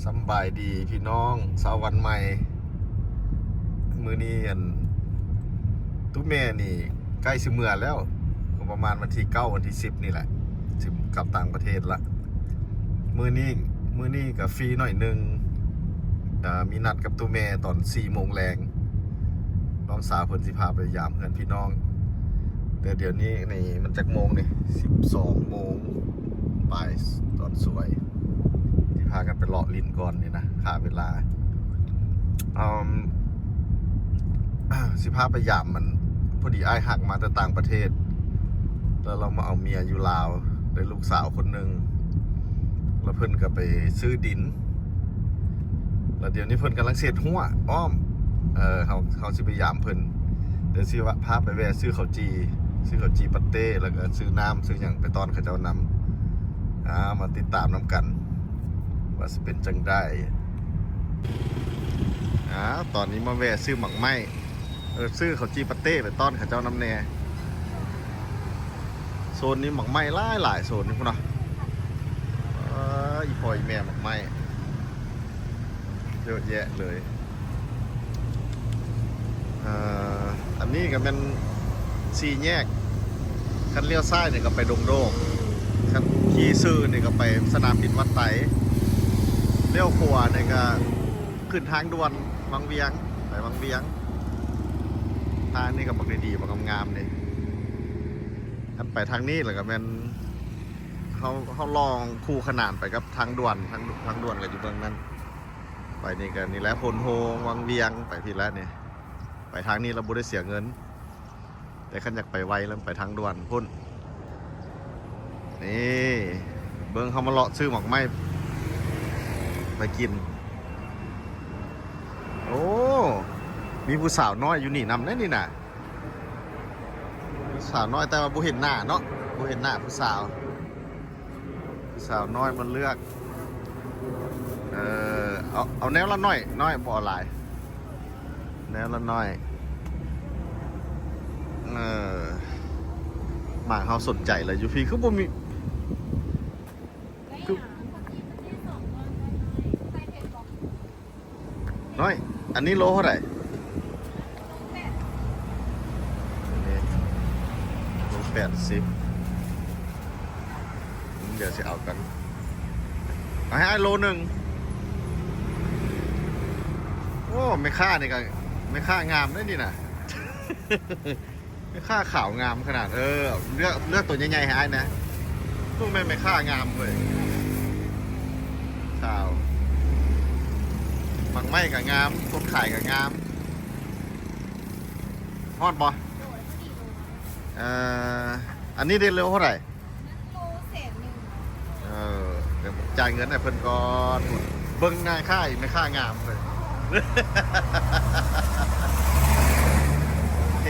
ສຳບາຍດີພີ່ນ້ອງ ເຊົ້າວັນໃໝ່. ມື້ນີ້ອັນ ຕູ້ແມ່ນີ້ໃກ້ຊິເມືອແລ້ວ ກໍປະມານວັນທີເກົ້າ ວັນທີສິບນີ້ແຫຼະ ຊິກັບຕ່າງປະເທດລະ. ມື້ນີ້ ມື້ນີ້ກໍຟຣີໜ້ອຍໜຶ່ງ ອ່າ ມີນັດກັບຕູ້ແມ່ຕອນສີ່ໂມງແລງ. ນ້ອງສາວເພິ່ນຊິພາໄປຢາມເຮືອນພີ່ນ້ອງ ແຕ່ດຽວນີ້ນີ້ມັນຈັກໂມງນີ້? ສິບສອງໂມງປາຍຕອນສວຍ ຊິພາກັນໄປເລາະຫຼິ້ນກ່ອນນີ້ນະ ຂ້າເວລາ. ເອີ່ມ ຊິພາໄປຢາມ ມັນພໍດີອ້າຍຮັກມາແຕ່ຕ່າງປະເທດ ແລ້ວລາວມາເອົາເມຍຢູ່ລາວ ໄດ້ລູກສາວຄົນໜຶ່ງ ແລ້ວເພິ່ນກໍໄປຊື້ດິນ ແລ້ວດຽວນີ້ເພິ່ນກຳລັງຊິເຮັດຮົ້ວອ້ອມ ເອີ ເຮົາ ເຮົາຊິໄປຢາມເພິ່ນ ດຽວຊິພາໄປແວ່ຊື້ເຂົ້າຈີ່ ຊື້ເຂົ້າຈີ່ປາເຕ້ ແລ້ວກໍຊື້ນ້ຳຊື້ຫຍັງໄປຕ້ອນເຂົາເຈົ້ານຳ. ອ່າ ມາຕິດຕາມນຳກັນວ່າຊິເປັນຈັ່ງໃດ. ອ່າ ຕອນນີ້ມາແວ່ຊື້ໝາກໄມ້ ເອີ ຊື້ເຂົ້າຈີ່ປາເຕ້ໄປຕ້ອນເຂົາເຈົ້ານຳແດ່. ໂຊນນີ້ໝາກໄມ້ຫຼາຍໆ ໂຊນນີ້ພຸ້ນນະ. ເອີ ອີ່ພໍ່ອີ່ແມ່ໝາກໄມ້ເຍາະແຍະເລີຍ. ເອີ ອັນນີ້ກໍແມ່ນສີ່ແຍກ ຄັນລ້ຽວຊ້າຍນີ້ກໍໄປດົງໂດກ ຄັນຂີ່ຊື່ນີ້ກໍໄປສະໜາມບິນວັດໄຕ ລ້ຽວຂວານີ້ກໍຂຶ້ນທາງດ່ວນວັງວຽງ ໄປວັງວຽງ. ທາງນີ້ກໍບັກດີໆ ບັກງາມໆ ເດ້. ຄັນໄປທາງນີ້ແລ້ວກໍແມ່ນເຮົາ ເຮົາລ່ອງຄູ່ຂະໜານໄປກັບທາງດ່ວນ ທາງ ທາງດ່ວນກໍຢູ່ເບື້ອງນັ້ນ. ໄປນີ້ກໍນີ້ແຫຼະ ໂພນໂຮງ ວັງວຽງ ໄປພີ້ແຫຼະນີ້. ໄປທາງນີ້ລະບໍ່ໄດ້ເສຍເງິນ ແຕ່ຄັນຢາກໄປໄວລະໄປທາງດ່ວນພຸ້ນ. ນີ້ ເບິ່ງ ເຮົາມາເລາະຊື້ໝາກໄມ້ໄປກິນ. ໂອ້ ມີຜູ້ສາວນ້ອຍຢູ່ນີ້ນຳເດ້ນີ້ນະ. ສາວນ້ອຍ ແຕ່ວ່າບໍ່ເຫັນໜ້າເນາະ ບໍ່ເຫັນໜ້າຜູ້ສາວ. ຜູ້ສາວນ້ອຍມາເລືອກ ເອີ ເອົາ ເອົາແນວລະໜ້ອຍ ນ້ອຍ ບໍ່ເອົາຫຼາຍ ແນວລະໜ້ອຍ. ເອີ ໝາກເຮົາສົນໃຈລະ ຢູ່ພີ້ຄືບໍ່ມີ ຄື ນ້ອຍ ອັນນີ້ໂລເທົ່າໃດ? ໂລແປດສິບ. ດຽວຊິເອົາກັນ ເອົາໃຫ້ອ້າຍໂລໜຶ່ງ. ໂອ້ ແມ່ຄ້ານີ້ກໍ ແມ່ຄ້າງາມເດ້ນີ້ນະ. ແມ່ຄ້າຂາວງາມຂະໜາດ. ເອີ ເລືອກ ເລືອກໂຕໃຫຍ່ໆ ໃຫ້ອ້າຍແດ່. ໂອ້ ແມ່ນແມ່ຄ້າງາມເວີຍ ຂາວ. ໝາກໄມ້ກໍງາມ ຄົນຂາຍກໍງາມ. ຮອດບໍ່? ເອີ ອັນນີ້ໄດ້ໂລເທົ່າໃດ? ໂລແສນໜຶ່ງ. ເອີ ດຽວຈ່າຍເງິນໃຫ້ເພິ່ນກ່ອນ. ເບິ່ງນາຍຄ້າອີກ ແມ່ຄ້າງາມເລີຍ. ໂອເຄ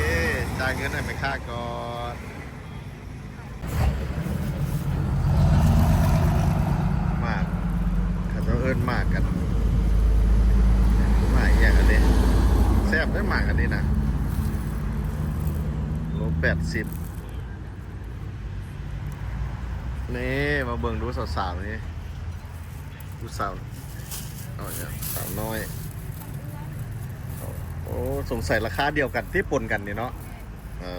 ຈ່າຍເງິນໃຫ້ແມ່ຄ້າກ່ອນ. ໝາກ ເຂົາເຈົ້າເອີ້ນໝາກກັນ ໝາກອີ່ຫຍັງອັນນີ້? ແຊບເດ້ໝາກອັນນີ້ນະ ໂລແປດສິບ. ນີ້ ມາເບິ່ງດູສາວໆ ນີ້ ຜູ້ສາວ ເອົາຫຍັງ ສາວນ້ອຍ. ໂອ້ ສົງໄສລາຄາດຽວກັນຕິ ປົນກັນນີ້ເນາະ. ເອີ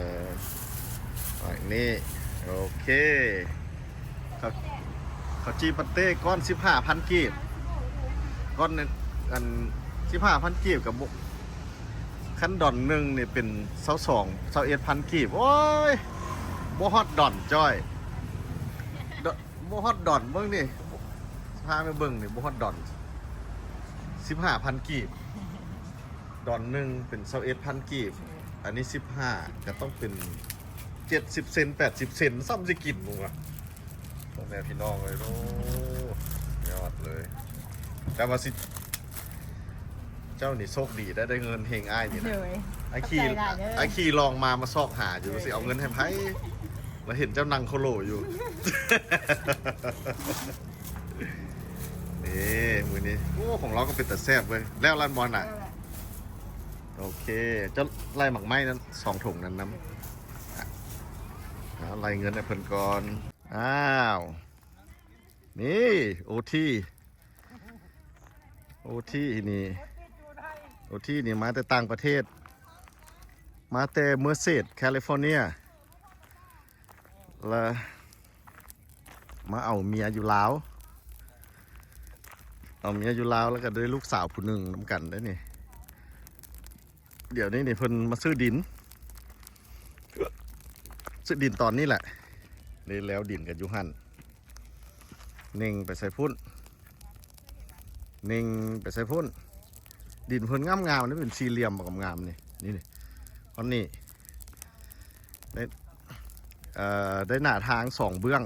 ອັນນີ້ ໂອເຄ. ເຂົ້າ ເຂົ້າຈີ່ປາເຕ້ ກ້ອນສິບຫ້າພັນກີບ ກ້ອນ ອັນ ສິບຫ້າພັນກີບ ກໍບໍ່ ຄັນດອນໜຶ່ງນີ້ເປັນຊາວສອງ ຊາວເອັດພັນກີບ. ໂອ້ຍ ບໍ່ຮອດດອນຈ້ອຍ ດ- ບໍ່ຮອດດອນ. ເບິ່ງນີ້ ພາໄປເບິ່ງນີ້ ບໍ່ຮອດດອນ ສິບຫ້າພັນກີບ. ດອນໜຶ່ງເປັນຊາວເອັດພັນກີບ ອັນນີ້ສິບຫ້າ ກໍຕ້ອງເປັນເຈັດສິບເຊັນ ແປດສິບເຊັນ ສ່ຳຊິກິນ ມຶງວ່າ ພໍ່ແມ່ພີ່ນ້ອງເອີຍ. ໂອ້ ຍອດເລີຍ. ແຕ່ວ່າຊິ ເຈົ້ານີ້ໂຊກດີໄດ້ ໄດ້ເງິນເຮງອ້າຍນີ້ນະ. ໂດຍ ອ້າຍຂີ່ ຂອບໃຈຫຼາຍເດີ ອ້າຍຂີ່ລອງມາ ມາຊອກຫາຢູ່ ໂດຍ ຊິເອົາເງິນໃຫ້ໃຜ ລະເຫັນເຈົ້ານັ່ງໂຄໂລຢູ່. ເອີ ມື້ນີ້ ໂອ້ ຂອງລາວກໍເປັນຕາແຊບເວີຍ. ແລ້ວລະບໍ່ນະ? ແລ້ວແຫຼະ. ໂອເຄ ເຈົ້າໄລ່ໝາກໄມ້ນັ້ນ ສອງຖົງນັ້ນນຳ. ໂດຍ ອ່ະ ໄລ່ເງິນໃຫ້ເພິ່ນກ່ອນ. ອ້າວ ນີ້ ໂອທີ. ໂອທີນີ້ ໂອທີນີ້ມາແຕ່ຕ່າງປະເທດ ມາແຕ່ເມີເຊດ ແຄລິຟໍເນຍ ລະມາເອົາເມຍຢູ່ລາວ ເອົາເມຍຢູ່ລາວ ລະກະໄດ້ລູກສາວຜູ້ໜຶ່ງນຳກັນໄດ໋ນີ້. ດຽວນີ້ນີ້ເພິ່ນມາຊື້ດິນ ຊື້ດິນຕອນນີ້ແຫຼະ ໄດ້ແລ້ວດິນກັນຢູ່ຫັ້ນ ເນັ່ງໄປໃສ່ພຸ້ນ ເນັ່ງໄປໃສ່ພຸ້ນ. ດິນເພິ່ນງາມໆ ນີ້ເປັນສີ່ຫຼ່ຽມ ງາມໆ ນີ້ ນີ້ ນີ້ ອັນນີ້ ໄດ້ ເອີ ໄດ້ໜ້າທາງສອງເບື້ອງ.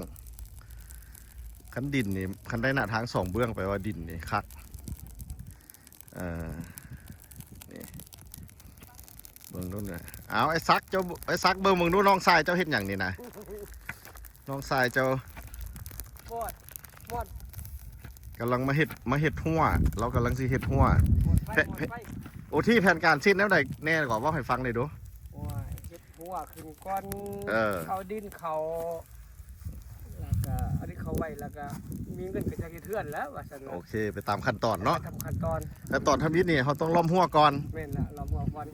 ຄັນດິນນີ້ ຄັນໄດ້ໜ້າທາງສອງເບື້ອງ ແປວ່າດິນນີ້ຄັກ. ເອີ ນີ້ ເບິ່ງດູນະ. ເອົາ ໄອ້ສັກ ເຈົ້າ ໄອ້ສັກ ເບິ່ງ ເບິ່ງດູ ນ້ອງຊາຍເຈົ້າເຮັດຫຍັງນີ້ນະ? ນ້ອງຊາຍເຈົ້າ ມອດ ມອດ ກຳລັງມາເຮັດ ມາເຮັດຮົ້ວ ລາວກຳລັງຊິເຮັດຮົ້ວ. ມອດໄຟ ແພະ ມອດໄຟ ໂອທີ ແຜນການຊິເຮັດແນວໃດແດ່ ກໍເວົ້າໃຫ້ຟັງໄດ້ດູ. ໂອ້ຍ ເຮັດຮົ້ວຂຶ້ນກ່ອນ ເອີ ເອົາດິນເຂົ້າ ລະກະເອົາດິນເຂົ້າໄວ້ ລະກະມີເງິນກະຈະເຮັດເຮືອນແລ້ວ ວ່າຊັ້ນ. ໂອເຄ ໄປຕາມຂັ້ນຕອນເນາະ ໄປຕາມຂັ້ນຕອນ. ຂັ້ນຕອນທຳອິດນີ້ ເຮົາຕ້ອງລ້ອມຮົ້ວກ່ອນ. ແມ່ນລະ ລ້ອມຮົ້ວກ່ອນ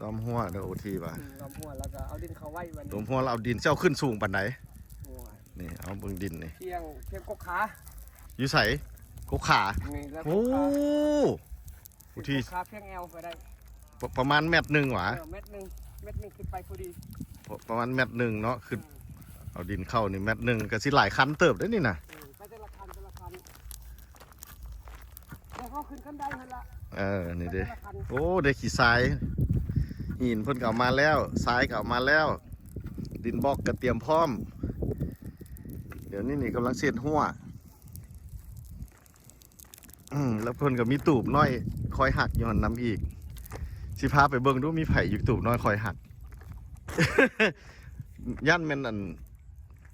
ລ້ອມຮົ້ວເດີ ໂອທີ ວ່າ ອືມ ລ້ອມຮົ້ວ ລະກະເອົາດິນເຂົ້າໄວ້ ບາດນີ້ ລ້ອມຮົ້ວ ລະເອົາດິນ ຊິເອົາຂຶ້ນສູງປານໃດ? ໂອ້ຍ ນີ້ ເອົາເບິ່ງດິນນີ້ ພຽງ ພຽງກົກຂາ. ຢູ່ໃສ? ກົກຂາ ນີ້ ລະ ໂອ້ ກົກຂາ ໂອທີ ຂາພຽງແອວກໍໄດ້ ປະ ປະມານແມັດໜຶ່ງຫວາ? ເອີ ແມັດໜຶ່ງ ແມັດໜຶ່ງຂຶ້ນໄປພໍດີ ປະ ປະມານແມັດໜຶ່ງເນາະ. ຂຶ້ນ ອືມ ເອົາດິນເຂົ້ານີ້ແມັດໜຶ່ງ ກະຊິຫຼາຍຄັນເຕີບເດ້ນີ້ນະ. ອືມ ໄປແຕ່ລະຄັນ ແຕ່ລະຄັນ ແຕ່ເຮົາຂຶ້ນຄັນໄດຫັ້ນລະ. ເອີ ນີ້ເດ້ ແຕ່ລະຄັນ ໂອ້ ໄດ້ຂີ້ຊາຍ ຫີນເພິ່ນກະເອົາມາແລ້ວ ຊາຍກະເອົາມາແລ້ວ ດິນບລັອກກະຕຽມພ້ອມ. ດຽວນີ້ນີ້ກຳລັງຊິເຮັດຮົ້ວ. ອືມ ລະເພິ່ນກະມີຕູບນ້ອຍຄອຍຮັກຢູ່ຫັ້ນນຳອີກ. ຊິພາໄປເບິ່ງດູ ມີໃຜຢູ່ຕູບນ້ອຍຄອຍຮັກ. ຢ້ານແມ່ນອັນ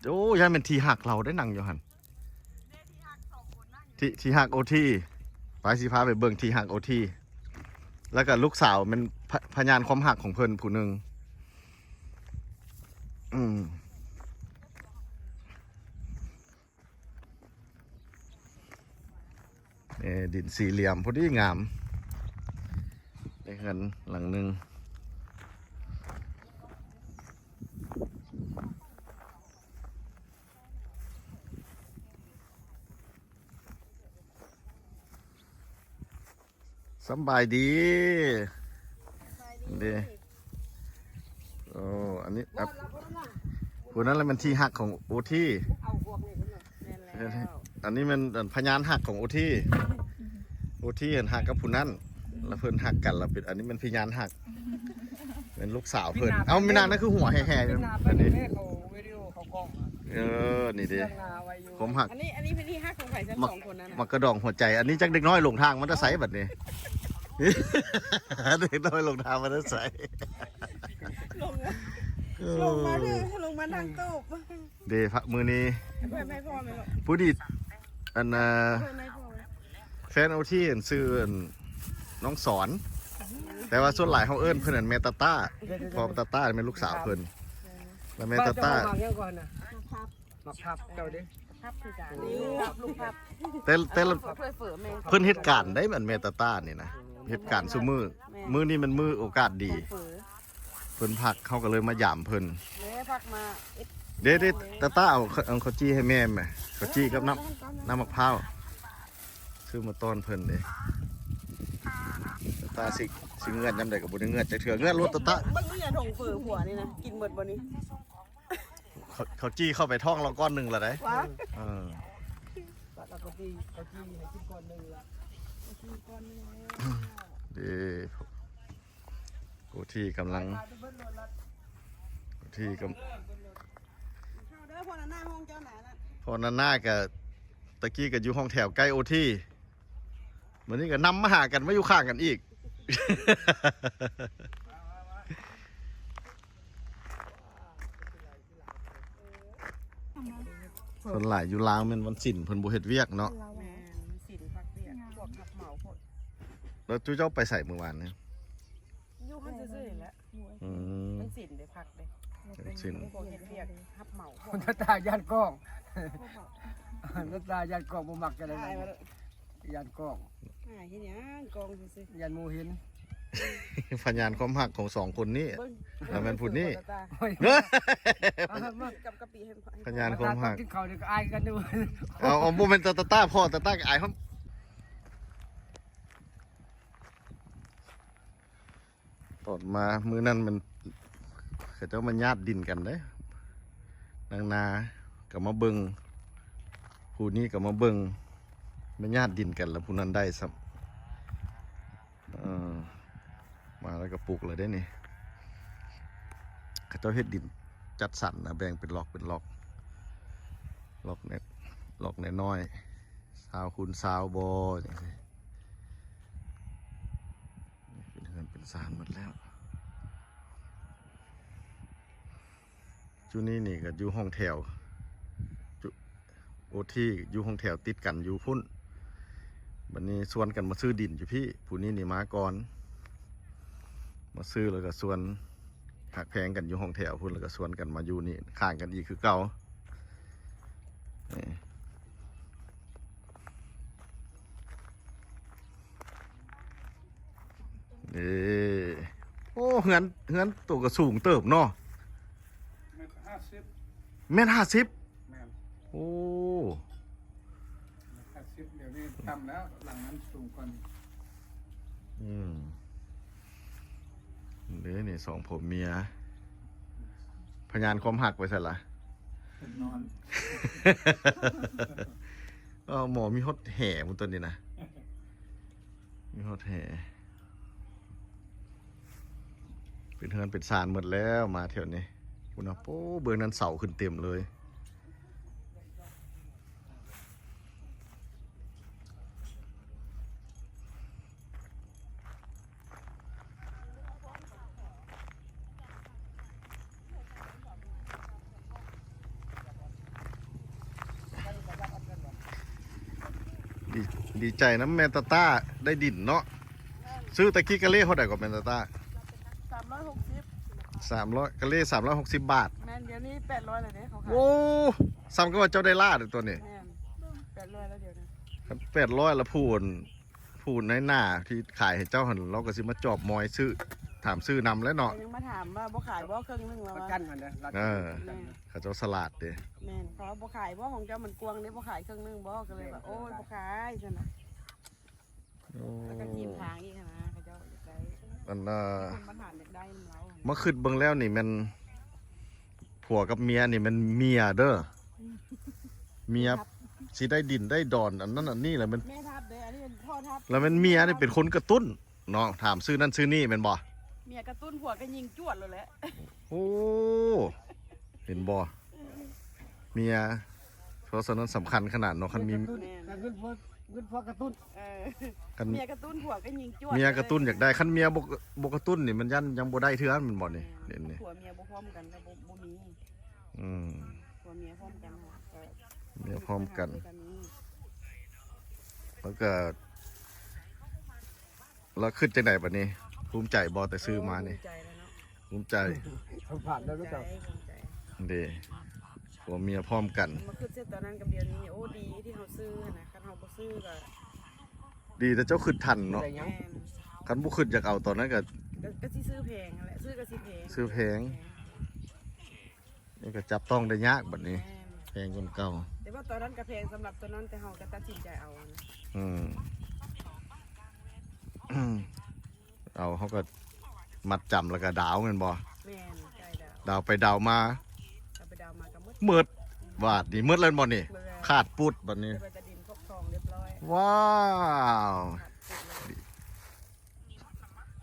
ໂອ້ ຢ້ານແມ່ນທີ່ຮັກລາວໄດ້ນັ່ງຢູ່ຫັ້ນ ທີ່ ທີ່ຮັກໂອທີ. ໄປ ຊິພາໄປເບິ່ງທີ່ຮັກໂອທີ ລະກະລູກສາວແມ່ນພະ ພະຍານຄວາມຮັກຂອງເພິ່ນຜູ້ໜຶ່ງ. ອືມ ເອີ ດິນສີ່ຫຼ່ຽມພໍດີງາມ ໄດ້ເຮືອນຫຼັງໜຶ່ງ. ສຳບາຍດີ ສຳບາຍດີ ເດ້. ໂອ້ ອັນນີ້ ຜູ້ນັ້ນລະແມ່ນທີ່ຮັກຂອງໂອທີ. ແມ່ນແລ້ວ ອັນນີ້ແມ່ນພະຍານຮັກຂອງໂອທີ. ໂອທີຫັ້ນຮັກກັບຜູ້ນັ້ນ ລະເພິ່ນຮັກກັນ ລະເປັນ ອັນນີ້ແມ່ນພະຍານຮັກ ແມ່ນລູກສາວເພິ່ນ. ເອົ້າ ມີນາງນັ້ນຄືຫົວແຫ່ໆຢູ່ ເອີ ນີ້ເດ້ ຄວາມຮັກ. ອັນນີ້ ອັນນີ້ເປັນທີ່ຮັກຂອງໃຜ ທັງສອງຄົນນັ້ນນະ ໝາກກະດອງຫົວໃຈ. ອັນນີ້ຈັກເດັກນ້ອຍຫຼົງທາງມາແຕ່ໃສບັດນີ້? ເດັກນ້ອຍຫຼົງທາງມາແຕ່ໃສ? ລົງ ເອີ ລົງມາເດີ ລົງມານັ່ງຕູບ. ເດ ພະ ມື້ນີ້ ເພິ່ນໃຫ້ພໍ່ແມ່ນບໍ່? ຜູ້ດີ ອັນ ເອີ ເພິ່ນໃຫ້ພໍ່ ແຟນໂອທີຫັ້ນຊື່ ອັນ ນ້ອງສອນ ແຕ່ວ່າສ່ວນຫຼາຍເຮົາເອີ້ນເພິ່ນ ອັນ ແມ່ຕາຕ້າ ເພາະຕາຕ້າແມ່ນລູກສາວເພິ່ນ ແລ້ວແມ່ຕາຕ້າ ໝາກຫຍັງກ່ອນນະ? ໝາກຜັບ ເຈົ້າເດ້? ຜັບຄືກັນ ນີ້ຜັບ ລູກຜັບ ແຕ່ ແຕ່ລະ ເພິ່ນເຮັດການໄດ້ ອັນ ແມ່ຕາຕ້ານີ້ນະ ເຮັດການຊຸມື້. ແມ່ນ ມື້ນີ້ແມ່ນມື້ໂອກາດດີ ເພິ່ນ ເພິ່ນພັກ ເຮົາກະເລີຍມາຢາມເພິ່ນ. ແມ່ພັກມາເອັດ ເດ້ ເດ້ ຕາຕ້າເອົາ ເອົາເຂົ້າຈີ່ໃຫ້ແມ່ແມະ ເຂົ້າຈີ່ກັບນ້ຳ ນ້ຳໝາກພ້າວ ຊື້ມາຕ້ອນເພິ່ນເດ້. ຕາຕ້າຊິ ຊິເງືອດຍາມໃດກະບໍ່ໄດ້ເງືອດຈັກເທື່ອ ເງືອດໂລດຕາຕ້າ. ເບິ່ງດູຢ່າຖົງເຝີຜົວນີ້ນະ ກິນໝົດບໍ່ນີ້? ເຂົ້າ ເຂົ້າຈີ່ເຂົ້າໄປທ້ອງລາວກ້ອນໜຶ່ງລະໄດ໋. ເອີ ເຂົ້າຈີ່ ເຂົ້າຈີ່ໃຫ້ກິນກ້ອນໜຶ່ງລະ ເຂົ້າຈີ່ກ້ອນໜຶ່ງ. ເດ້ ໂອທີກຳລັງ ໂອທີກຳ ເຂົ້າເດີ ພໍ່ນານາຫ້ອງເຈົ້ານະ ພໍ່ນານາກະ ຕະກີ້ກະຢູ່ຫ້ອງແຖວໃກ້ໂອທີ ບາດນີ້ກະນຳມາຫາກັນ ມາຢູ່ຂ້າງກັນອີກ. ສ່ວນຫຼາຍຢູ່ລາວແມ່ນວັນສິນເພິ່ນບໍ່ເຮັດວຽກເນາະ. ແມ່ນ ສິນພັກວຽກ ພວກຮັບເໝົາພຸ້ນ. ແລ້ວຈຸເຈົ້າໄປໃສມື້ວານນີ້? ຢູ່ຫັ້ນຊື່ໆແຫຼະ. ອືມ ມັນສິນເດ້ ພັກເດ້ ສິນ ພວກເຮັດວຽກຮັບເໝົາ. ຕາຕາຢ້ານກ້ອງ ຕາຕາຢ້ານກ້ອງບໍ່ມັກຈັ່ງໃດ. ຕາຍມາເດີ. ຢ້ານກ້ອງ ອ້າຍເຮັດຫຍັງກ້ອງຊື່ໆ ຢ້ານໝູ່ເຫັນ ພະຍານຄວາມຮັກຂອງສອງຄົນນີ້ ເບິ່ງ ແລ້ວແມ່ນຜູ້ນີ້ ໂອ້ຍ ກັບກະປິໃຫ້ ພະຍານຄວາມຮັກ ກິນເຂົ້ານີ້ກໍອາຍກັນຢູ່ ເອົາ ເອົາ ບໍ່ແມ່ນຕາຕາ ພໍ່ຕາຕາກໍອາຍ ຕອນມາມື້ນັ້ນມັນ ເຂົາເຈົ້າມາຍາດດິນກັນເດ້ ນາງນາກໍມາເບິ່ງ ຜູ້ນີ້ກໍມາເບິ່ງ ມາຍາດດິນກັນ ແລ້ວຜູ້ນັ້ນໄດ້ຊ້ຳ ເອີ ມາແລ້ວກໍປຸກແລ້ວເດ້ນີ້ ເຂົາເຈົ້າເຮັດດິນຈັດສັນນະ ແບ່ງເປັນລັອກເປັນລັອກ ລັອກນ້ອຍໆ ຊາວຄູນຊາວບໍ່ ຈັ່ງຊີ້. ເປັນເຮືອນເປັນຊານໝົດແລ້ວ ຈຸນີ້ນີ້ກໍຢູ່ຫ້ອງແຖວ ຈຸ ໂອທີ ຢູ່ຫ້ອງແຖວຕິດກັນຢູ່ພຸ້ນ ບັດນີ້ຊວນກັນມາຊື້ດິນຢູ່ພີ້ ຜູ້ນີ້ນີ້ມາກ່ອນ ມາຊື້ແລ້ວກໍຊວນ ຮັກແພງກັນຢູ່ຫ້ອງແຖວພຸ້ນ ແລ້ວກໍຊວນກັນມາຢູ່ນີ້ ຄ້າງກັນອີກຄືເກົ່າ. ເອີ ໂອ້ ເຮືອນ ເຮືອນໂຕກໍສູງເຕີບເນາະ ແມ່ນຫ້າສິບ ແມ່ນຫ້າສິບ ແມ່ນ ໂອ້ ແມ່ນຫ້າສິບ ດຽວນີ້ຕ່ຳແລ້ວ ຫຼັງນັ້ນສູງກວ່ານີ້ ອືມ ເດ້ນີ້ສອງຜົວເມຍ ພະຍານຄວາມຮັກໄປໃສລະ ນອນ ເອີ ໝໍມີຮອດແຫ່ພຸ້ນຕົວນີ້ນະ ມີຮອດແຫ່ ເປັນເຮືອນເປັນຊານໝົດແລ້ວ ມາແຖວນີ້ພຸ້ນນະ ໂອ້ ເບື້ອງນັ້ນເສົາຂຶ້ນເຕັມເລີຍ. ດີ ດີໃຈນຳແມ່ຕາຕາໄດ້ດິນເນາະ ຊື້ຕະກີ້ກະເລເທົ່າໃດກໍແມ່ຕາຕາ? ສາມຮ້ອຍຫົກສິບ ສາມຮ້ອຍ ກະເລສາມຮ້ອຍຫົກສິບບາດ ແມ່ນ ດຽວນີ້ແປດຮ້ອຍແລ້ວເດ້ ເຂົາຂາຍ ໂອ້ ສ່ຳກັບວ່າເຈົ້າໄດ້ລ້າເດ້ຕົວນີ້ ແມ່ນ ແປດຮ້ອຍແລ້ວດຽວນີ້ ຄັນແປດຮ້ອຍລະຜູ້ ຜູ້ນາຍໜ້າທີ່ຂາຍໃຫ້ເຈົ້າຫັ້ນ ລາວກໍຊິມາຈອບມອຍຊື້ ຖາມຊື້ນຳແຫຼະເນາະ ຍັງມາຖາມວ່າບໍ່ຂາຍບໍ່ເຄິ່ງໜຶ່ງ ລະວ່າ ປະກັນຫັ້ນເດ້ ເອີ ເຂົາເຈົ້າສະຫຼາດເດ້ ແມ່ນ ເຂົາວ່າບໍ່ຂາຍບໍ່ ຂອງເຈົ້າມັນກວ້າງເດ້ ບໍ່ຂາຍເຄິ່ງໜຶ່ງບໍ່ ກໍເລີຍວ່າ ໂອ້ຍ ບໍ່ຂາຍຊັ້ນນະ ໂອ້ ແລ້ວກໍຖີບທາງອີກຫັ້ນນະ ເຂົາເຈົ້າຢາກໄດ້ ອັນນ່າ ຄົນມາຖາມຢາກໄດ້ນຳລາວ ມາຄິດເບິ່ງແລ້ວນີ້ແມ່ນ ຜົວກັບເມຍນີ້ແມ່ນເມຍເດີ ເມຍຊິໄດ້ດິນໄດ້ດອນ ອັນນັ້ນອັນນີ້ແຫຼະ ແມ່ນ ແມ່ທັບເດ້ ອັນນີ້ເປັນພໍ່ທັບ ລະແມ່ນເມຍນີ້ເປັນຄົນກະຕຸ້ນເນາະ ຖາມຊື້ນັ້ນຊື້ນີ້ແມ່ນບໍ່? ເມຍກະຕຸ້ນຜົວກໍຍິງຈວດໂລດແຫຼະ ໂອ້ ເຫັນບໍ່? ເມຍ ເພາະສະນັ້ນສຳຄັນຂະໜາດເນາະ ຄັນມີ ແມ່ນ ເງິນຜົວ ເງິນຜົວກະຕຸ້ນ ເອີ ຄັນເມຍກະຕຸ້ນຜົວກໍຍິງຈວດ ເມຍກະຕຸ້ນຢາກໄດ້ ຄັນເມຍບໍ່ ບໍ່ກະຕຸ້ນນີ້ ມັນຍັງ ຍັງບໍ່ໄດ້ເທື່ອແມ່ນບໍ່ນີ້ ແມ່ນ ນີ້ ຜົວເມຍບໍ່ພ້ອມກັນກໍບໍ່ ບໍ່ມີ ອືມ ຜົວເມຍພ້ອມກັນ ເມຍພ້ອມກັນ ແລ້ວກໍ ແລ້ວຄິດຈັ່ງໃດບັດນີ້ ພູມໃຈບໍ່ ແຕ່ຊື້ມານີ້? ພູມໃຈແລ້ວເນາະ ພູມໃຈ ສຳພາດໄດ້ແລ້ວ ເຈົ້າ ເດ້ ຜົວເມຍພ້ອມກັນ ມາຄິດເສຍຕອນນັ້ນກັບດຽວນີ້ ໂອ້ ດີທີ່ເຮົາຊື້ຫັ້ນນະ ຄັນເຮົາບໍ່ຊື້ກໍ ດີແຕ່ເຈົ້າຄິດທັນເນາະ ແມ່ນ ຄັນບໍ່ຄິດຢາກເອົາຕອນນັ້ນກໍ ກໍ ກໍຊິຊື້ແພງຫັ້ນແຫຼະ ຊື້ກໍຊິແພງ ຊື້ແພງ ແພງ ນີ້ກໍຈັບຕ້ອງໄດ້ຍາກບັດນີ້ ແມ່ນ ແພງກວ່າເກົ່າ ແຕ່ວ່າຕອນນັ້ນກໍແພງສຳລັບຕອນນັ້ນ ແຕ່ເຮົາກໍຕັດສິນໃຈເອົານະ ອືມ ເອົາ ເຮົາກໍມັດຈຳແລ້ວກໍດາວແມ່ນບໍ່? ແມ່ນ ຈ່າຍດາວ ດາວໄປດາວມາ ດາວໄປດາວມາກໍໝົດ ໝົດ ບາດນີ້ໝົດແລ້ວບໍ່ນີ້? ໝົດແລ້ວ ຂາດປຸດບັດນີ້ ແຕ່ວ່າຈະດິນຄົບສອງຮຽບຮ້ອຍ ວ້າວ ຂາດປຸດເລີຍ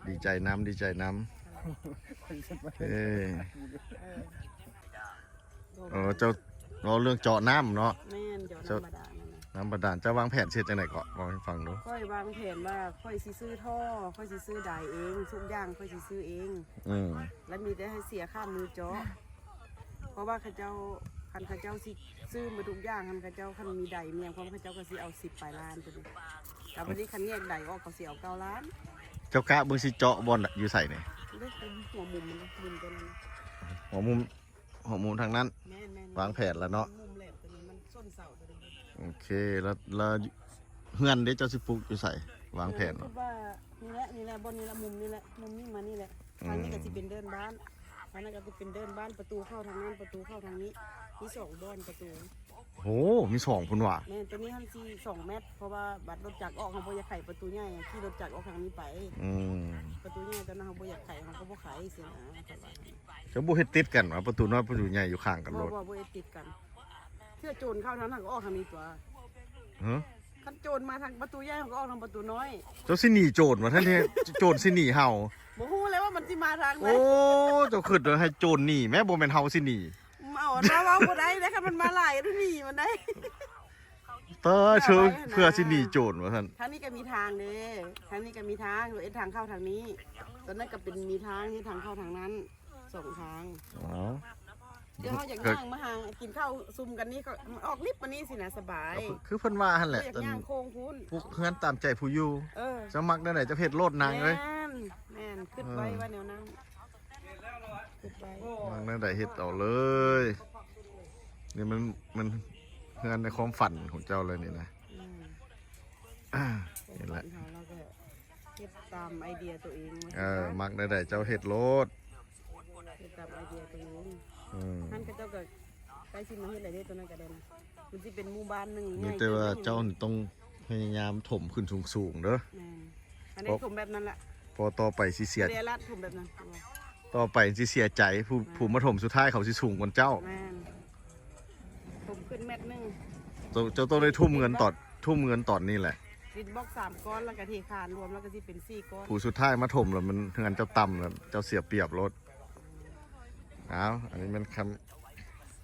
ດີໃຈນຳ ດີໃຈນຳ ເອີ ເອີ ເອີ ເຈົ້າເວົ້າເລື່ອງເຈາະນ້ຳເນາະ ແມ່ນ ເຈາະນ້ຳບາດານນັ້ນນະ ນ້ຳບາດານ ເຈົ້າວາງແຜນຊິເຮັດຈັ່ງໃດເກາະ ເວົ້າໃຫ້ຟັງດູ ຂ້ອຍວາງແຜນວ່າຂ້ອຍຊິຊື້ທໍ່ ຂ້ອຍຊິຊື້ດາຍເອງ ທຸກຢ່າງຂ້ອຍຊິຊື້ເອງ ອືມ ແລ້ວມີແຕ່ໃຫ້ເສຍຄ່າມືເຈາະ ເພາະວ່າເຂົາເຈົ້າ ຄັນເຂົາເຈົ້າຊິຊື້ໝົດທຸກຢ່າງຫັ້ນ ເຂົາເຈົ້າຄັນມີໃດມີຫຍັງພ້ອມ ເຂົາເຈົ້າກໍຊິເອົາສິບປາຍລ້ານໂຕນີ້ ແລ້ວບັດນີ້ຄັນແຍກໃດອອກ ເຂົາຊິເອົາເກົ້າລ້ານ ເຈົ້າກະເບິ່ງຊິເຈາະບ່ອນຢູ່ໃສນີ້ ເດ້ ຫົວມຸມມັນ ມຸມໂຕນັ້ນ ຫົວມຸມ ຫົວມຸມທາງນັ້ນ ແມ່ນໆ ວາງແຜນແລ້ວເນາະ ມຸມແຫຼມໂຕນີ້ ມັນສົ້ນເສົາໂຕນີ້ ໂອເຄ ແລ້ວ ແລ້ວ ເຮືອນເດ້ ເຈົ້າຊິປຸກຢູ່ໃສ? ວາງແຜນ ເອີ ຄິດວ່ານີ້ແຫຼະ ນີ້ແຫຼະ ບ່ອນນີ້ແຫຼະ ມຸມນີ້ແຫຼະ ມຸມນີ້ມານີ້ແຫຼະ. ອືມ ທາງນີ້ກໍຊິເປັນເດີ່ນບ້ານ ທາງນັ້ນກໍຊິເປັນເດີ່ນບ້ານ ປະຕູເຂົ້າທາງນັ້ນ ປະຕູເຂົ້າທາງນີ້ ມີສອງບ່ອນປະຕູ. ໂອ້ ມີສອງພຸ້ນຫວາ? ແມ່ນ ຕົວນີ້ຫັ້ນຊິສອງແມັດ ເພາະວ່າບັດລົດຈັກອອກ ເຮົາບໍ່ຢາກໄຂປະຕູໃຫຍ່ ຂີ່ລົດຈັກອອກທາງນີ້ໄປ. ອືມ ປະຕູໃຫຍ່ຕອນນັ້ນເຮົາບໍ່ຢາກໄຂ ເຮົາກໍບໍ່ໄຂຊີ້ນະ ເຂົາວ່າ. ເຈົ້າບໍ່ເຮັດຕິດກັນຫວາ? ປະຕູນ້ອຍປະຕູໃຫຍ່ຢູ່ຂ້າງກັນໂລດ. ບໍ່ ບໍ່ ບໍ່ເຮັດຕິດກັນ. ເທື່ອໂຈນເຂົ້າທາງນັ້ນກໍອອກທາງນີ້ຕົວະ. ຮະ? ຄັນໂຈນມາທາງປະຕູໃຫຍ່ ເຮົາກໍອອກທາງປະຕູນ້ອຍ. ເຈົ້າຊິໜີໂຈນຫວາ? ແທນທີ່ໂຈນຊິໜີເຮົາ. ບໍ່ຮູ້ແລ້ວວ່າມັນຊິມາທາງໃດ. ໂອ້ ເຈົ້າຄິດວ່າໃຫ້ໂຈນໜີແມ້ ບໍ່ແມ່ນເຮົາຊິໜີ. ເອົາ ເວົ້າ ເວົ້າບໍ່ໄດ້ເດ້ ຄັນມັນມາຫຼາຍກໍໜີມັນໄດ້. ຕາຍ ເທື່ອ ເພື່ອຊິໜີໂຈນວ່າຊັ້ນ. ທາງນີ້ກໍມີທາງເດ້ ທາງນີ້ກໍມີທາງ ເຮັດທາງເຂົ້າທາງນີ້. ຕອນນັ້ນກໍເປັນມີທາງ ເຮັດທາງເຂົ້າທາງນັ້ນ ສອງທາງ. ເອົາ ດຽວເຮົາຢາກຍ່າງມາຫາກິນເຂົ້າຊຸມກັນນີ້ ກໍອອກລິບມານີ້ຊີ້ນະ ສະບາຍ. ກໍຄືເພິ່ນວ່າຫັ້ນແຫຼະ ຢາກຍ່າງໂຄ້ງພຸ້ນ ປຸກເຮືອນຕາມໃຈຜູ້ຢູ່. ເອີ ເຈົ້າມັກແນວໃດເຈົ້າເຮັດໂລດນາງເອີຍ. ແມ່ນ ແມ່ນ ຄິດໄວ້ວ່າແນວນັ້ນ. ເຮັດໄວ້ ມັກແນວໃດເຮັດເອົາເລີຍ. ນີ້ມັນ ມັນເຮືອນໃນຄວາມຝັນຂອງເຈົ້າເລີຍນີ້ນະ. ອືມ ນີ້ແຫຼະ ເຮົາ ເຮົາກໍເຮັດຕາມໄອເດຍຕົວເອງ. ເອີ ມັກແນວໃດເຈົ້າເຮັດໂລດ ເຮັດຕາມໄອເດຍຕົວເອງ. ອືມ ຫັ້ນເຂົາເຈົ້າກໍໃກ້ຊິມາເຮັດແລ້ວເດ້ ຕົວນັ້ນກໍໄດ້ນະ. ມັນຊິເປັນໝູ່ບ້ານໜຶ່ງ ມີແຕ່ວ່າເຈົ້ານີ້ຕ້ອງພະຍາຍາມຖົມຂຶ້ນສູງໆເດີ. ແມ່ນ ອັນນີ້ຖົມແບບນັ້ນແຫຼະ ເພາະຕໍ່ໄປຊິເສຍ ເດລັດຖົມແບບນັ້ນ ຕໍ່ໄປຊິເສຍໃຈ ຜູ້ ແມ່ນ ຜູ້ມາຖົມສຸດທ້າຍເຂົາຊິສູງກວ່າເຈົ້າ. ແມ່ນ ຖົມຂຶ້ນແມັດໜຶ່ງ. ເຈົ້າ ເຈົ້າຕ້ອງໄດ້ທຸ່ມເງິນຕອນ ທຸ່ມເງິນຕອນນີ້ແຫຼະ. ດິນບລັອກສາມກ້ອນ ແລ້ວກະເທຄານລວມ ແລ້ວກະຊິເປັນສີ່ກ້ອນ. ຜູ້ສຸດທ້າຍມາຖົມແລ້ວມັນເຮືອນເຈົ້າຕ່ຳ ແລ້ວເຈົ້າເສຍປຽບໂລດ. ອ້າວ ອັນນີ້ແມ່ນຄຳ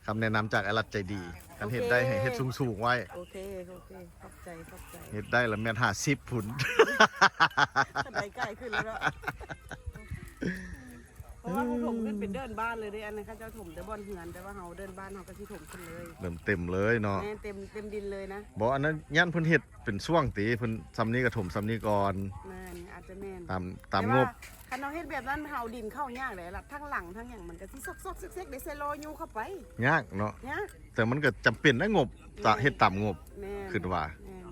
ຄຳແນະນຳຈາກອ້າຍລັດໃຈດີ. ຄັນເຮັດໄດ້ໃຫ້ເຮັດສູງໆໄວ້. ໂອເຄ ໂອເຄ ຂອບໃຈ ຂອບໃຈ. ເຮັດໄດ້ລະແມັດຫ້າສິບພຸ້ນ. ຄັນໄດ້ໃກ້ຂຶ້ນແລ້ວເນາະ ເພາະວ່າເຮົາຖົມຂຶ້ນເປັນເດີ່ນບ້ານເລີຍເດ້. ອັນນັ້ນເຂົາເຈົ້າຖົມແຕ່ບ່ອນເຮືອນ ແຕ່ວ່າເຮົາເດີ່ນບ້ານເຮົາກໍຊິຖົມຂຶ້ນເລີຍ ເລີ່ມເຕັມເລີຍເນາະ. ແມ່ນ ເຕັມ ເຕັມດິນເລີຍນະ. ບໍ່ ອັນນັ້ນຢ້ານເພິ່ນເຮັດ ເປັນຊ່ວງຕິ ເພິ່ນຊ່ຳນີ້ກໍຖົມຊ່ຳນີ້ກ່ອນ. ແມ່ນ ອາດຈະແມ່ນ ຕາມ ຕາມງົບ. ແຕ່ວ່າຄັນເຮົາເຮັດແບບນັ້ນ ເຮົາດິນເຂົ້າຍາກເດ້ ລະທັງຫຼັງທັງຫຍັງມັນກໍຊິຊອກໆເຊັກໆ ໄດ້ໃສ່ລໍ້ຍູ້ເຂົ້າໄປ. ຍາກເນາະ. ຍາກ ແຕ່ມັນກໍຈຳເປັນນະ ງົບ ຈະເຮັດຕາມງົບ. ແມ່ນ ຄິດວ່າ ແມ່ນ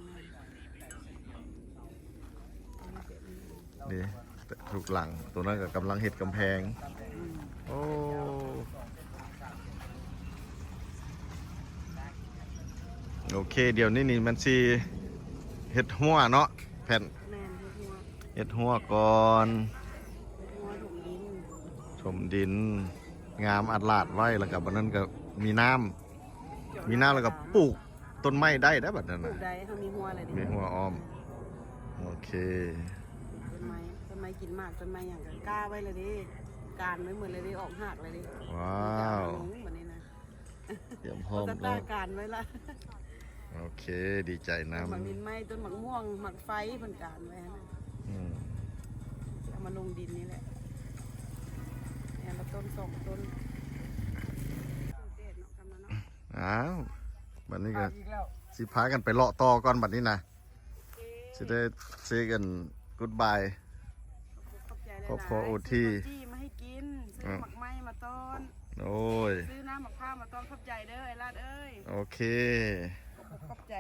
ແມ່ນ. ນີ້ ທຸກຫຼັງ ໂຕນັ້ນກໍກຳລັງເຮັດກຳແພງ. ອືມ ໂອ້ ໂອເຄ ດຽວນີ້ນີ້ມັນຊິເຮັດຮົ້ວເນາະ ແຜ່ນ. ແມ່ນ ເຮັດຮົ້ວ ເຮັດຮົ້ວກ່ອນ. ເຮັດຮົ້ວຖົມດິນ ຖົມດິນ ງາມອາດລາດໄວ້ ແລ້ວກໍບັດນັ້ນກໍມີນ້ຳ ມີນ້ຳແລ້ວກໍປູກຕົ້ນໄມ້ໄດ້ເດ້ ບັດນັ້ນນະ. ປູກໄດ້ ເຮົາມີຮົ້ວແລ້ວເດ້ ມີຮົ້ວອ້ອມ. ໂອເຄ ຕົ້ນໄມ້ ຕົ້ນໄມ້ກິນໝາກ ຕົ້ນໄມ້ຫຍັງກໍກ້າໄວ້ແລ້ວເດ້ ການໄວ້ໝົດແລ້ວເດ້ ອອກຮາກແລ້ວເດ້. ວ້າວ ມີການລົງບັດນີ້ນະ. ຕຽມພ້ອມແລ້ວ ການໄວ້ລະ. ໂອເຄ ດີໃຈນຳ. ໝາກລິນໄມ້ ຕົ້ນໝາກມ່ວງ ໝາກໄຟ ເພິ່ນການໄວ້ຫັ້ນນະ. ອືມ ເອົາມາລົງດິນນີ້ແຫຼະ ແຕ່ລະຕົ້ນສອງຕົ້ນ. ອ້າວ ບັດນີ້ກໍຊິພາກັນໄປເລາະຕໍ່ກ່ອນບັດນີ້ນະ. ຊິໄດ້ເຊກັນ ກູດບາຍ ຂອບໃຈຫຼາຍໆ ຄອບຄົວໂອທີ ຊື້ເຂົ້າຈີ່ມາໃຫ້ກິນ ຊື້ໝາກໄມ້ມາຕ້ອນ. ໂອ້ຍ ຊື້ນ້ຳໝາກພ້າວມາຕ້ອນ. ຂອບໃຈເດີ ອ້າຍລັດເອີຍ. ໂອເຄ ຂອບໃຈ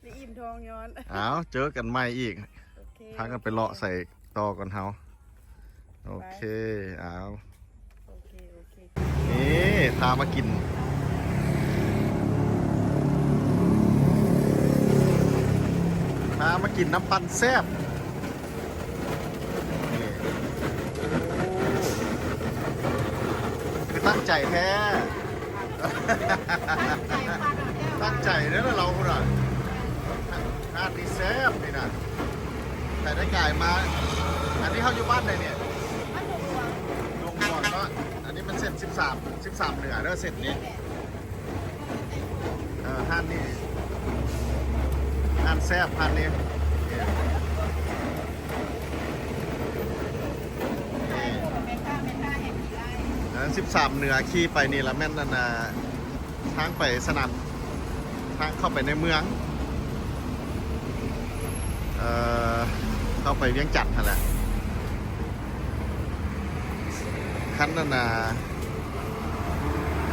ໄດ້ອີ່ມທ້ອງຍ້ອນ. ອ້າວ ເຈີກັນໃໝ່ອີກ. ໂອເຄ ພາກັນໄປເລາະໃສ່ຕໍ່ກ່ອນເຮົາ. ໂອເຄ ອ້າວ ໂອເຄ ໂອເຄ ນີ້ ພາມາກິນ ພາມາກິນນ້ຳປັ່ນແຊບ. ນີ້ ໂອ້ ຄືຕັ້ງໃຈແທ້ ຕັ້ງໃຈເດ້ລະລາວພຸ້ນນະ. ຮ້ານນີ້ແຊບນີ້ນະ ໃຜໄດ້ກາຍມາ. ອັນນີ້ເຮົາຢູ່ບ້ານໃດນີ້? ບ້ານດົງຫຼວງ ດົງຫຼວງເນາະ. ອັນນີ້ມັນເສັ້ນສິບສາມ ສິບສາມເໜືອເດີ ເສັ້ນນີ້. ເອີ ຮ້ານນີ້ ຮ້ານແຊບຮ້ານນີ້. ນີ້ ອັນນັ້ນສິບສາມເໜືອ ຂີ່ໄປນີ້ລະແມ່ນອັນນ່າ ທາງໄປສະໜາມ ທາງເຂົ້າໄປໃນເມືອງ ເອີ ເຂົ້າໄປວຽງຈັນຫັ້ນແຫຼະ. ຄັນນັ້ນນະ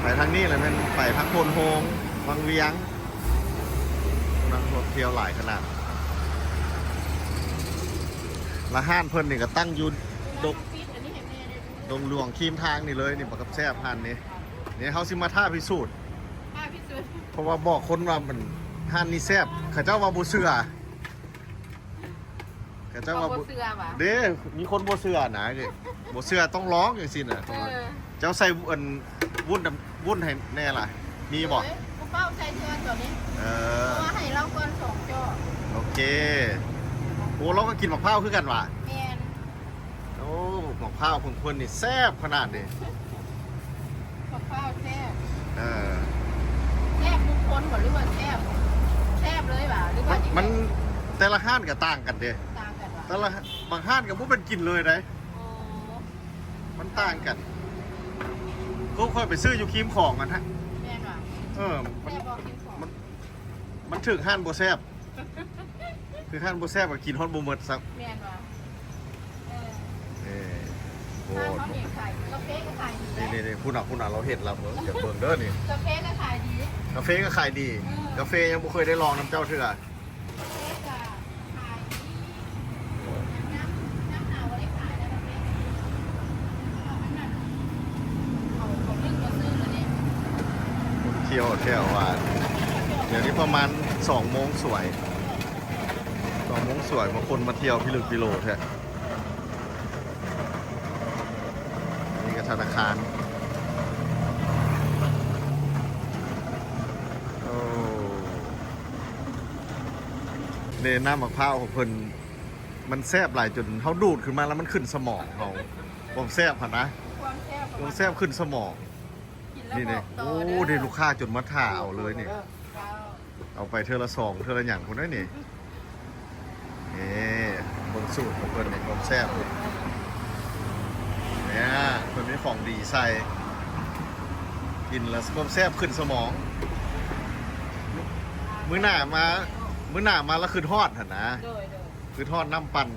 ໄປທາງນີ້ລະແມ່ນໄປທາງໂພນໂຮງ ວັງວຽງ. ຄົນທ່ຽວຫຼາຍຂະໜາດ. ລະຮ້ານເພິ່ນນີ້ກໍຕັ້ງຢູ່ດົງ ດົງຫຼວງຄີມທາງນີ້ເລີຍນີ້ ບັກກັບແຊບຮ້ານນີ້. ນີ້ເຮົາຊິມາທ້າພິສູດ ທ້າພິສູດ ເພາະວ່າບອກຄົນວ່າມັນ ຮ້ານນີ້ແຊບ ເຂົາເຈົ້າວ່າບໍ່ເຊື່ອ. ເຂົາເຈົ້າວ່າ ເຂົາບໍ່ເຊື່ອຫວາ? ເດ້ ມີຄົນບໍ່ເຊື່ອນະ ບໍ່ເຊື່ອຕ້ອງລອງຈັ່ງຊີ້ນະ. ເອີ ເຈົ້າໃສ່ ອັນ ວຸ້ນ ວຸ້ນໃຫ້ແດ່ລະ ມີບໍ່? ເອີ ບໍ່ເປົ່າໃສ່ເທື່ອຕົວນີ້ ເອີ ເພາະວ່າໃຫ້ລາວກ່ອນສອງຈອກ. ໂອເຄ. ໂອ້ ລາວກໍກິນໝາກພ້າວຄືກັນຫວາ? ແມ່ນ. ໂອ້ ໝາກພ້າວຂອງເພິ່ນນີ້ແຊບຂະໜາດເດ້. ໝາກພ້າວແຊບ. ເອີ ແຊບທຸກຄົນບໍ່ ຫຼືວ່າແຊບ ແຊບເລີຍຫວາ ຫຼືວ່າ ມັນ ແຕ່ລະຮ້ານກໍຕ່າງກັນເດ້. ຕ່າງກັນຫວາ? ແຕ່ລະ ບາງຮ້ານກໍບໍ່ເປັນກິນເລີຍເດ້. ໂອ້ ມັນຕ່າງກັນ. ຄືຂ້ອຍໄປຊື້ຢູ່ຄີມຂອງຫັ້ນນະ. ແມ່ນຫວາ? ເອີ ມັນ ແຊບບໍ່ຄີມຂອງ? ມັນ ມັນຖືກຮ້ານບໍ່ແຊບ. ຄືຮ້ານບໍ່ແຊບກໍກິນຮອດບໍ່ໝົດຊ້ຳ. ແມ່ນຫວາ? ເອີ ເອີ ໂອ້ ຮ້ານເຮົານີ້ຂາຍ ກາເຟກໍຂາຍດີເດ້. ນີ້ໆໆ ພຸ້ນນະ ພຸ້ນນະ ລາວເຮັດລະ ເບິ່ງ ຢາກເບິ່ງເດີນີ້. ກາເຟກໍຂາຍດີ ກາເຟກໍຂາຍດີ. ເອີ ກາເຟຍັງບໍ່ເຄີຍໄດ້ລອງນຳເຈົ້າເທື່ອ. ກາເຟກໍຂາຍດີ. ຍາມ ຍາມໜາວບໍ່ໄດ້ຂາຍແລ້ວກາເຟ. ຄົນທ່ຽວແຖວວ່າ ດຽວນີ້ປະມານສອງໂມງສວຍ ສອງໂມງສວຍ ມາຄົນມາທ່ຽວພິລຶກພິໂລແທ້. ນີ້ກໍທະນາຄານ. ໂອ້ ເດ້ ນ້ຳໝາກພ້າວຂອງເພິ່ນ ມັນແຊບຫຼາຍຈົນເຮົາດູດຂຶ້ນມາແລ້ວມັນຂຶ້ນສະໝອງເຮົາ. ຄວາມແຊບຫັ້ນນະ ຄວາມແຊບ ຄວາມແຊບຂຶ້ນສະໝອງ. ກິນແລ້ວ ນີ້ເດ້ ບອກຕໍ່ ໂອ້ ເດີ ເດ້ ລູກຄ້າຈົນມາຖ້າເອົາເລີຍນີ້. ເຈົ້າ ເອົາໄປເທື່ອລະສອງ ເທື່ອລະຫຍັງພຸ້ນເດ້ນີ້. ນີ້ ເບິ່ງສູດຂອງເພິ່ນນີ້ ຄວາມແຊບນີ້ ເພິ່ນມີຂອງດີໃສ່ ກິນແລ້ວຄວາມແຊບຂຶ້ນສະໝອງ. ມື້ໜ້າມາ ມື້ໜ້າມາລະຄຶດຮອດຫັ້ນນະ. ໂດຍໆ ຄຶດຮອດນ້ຳປັ່ນ.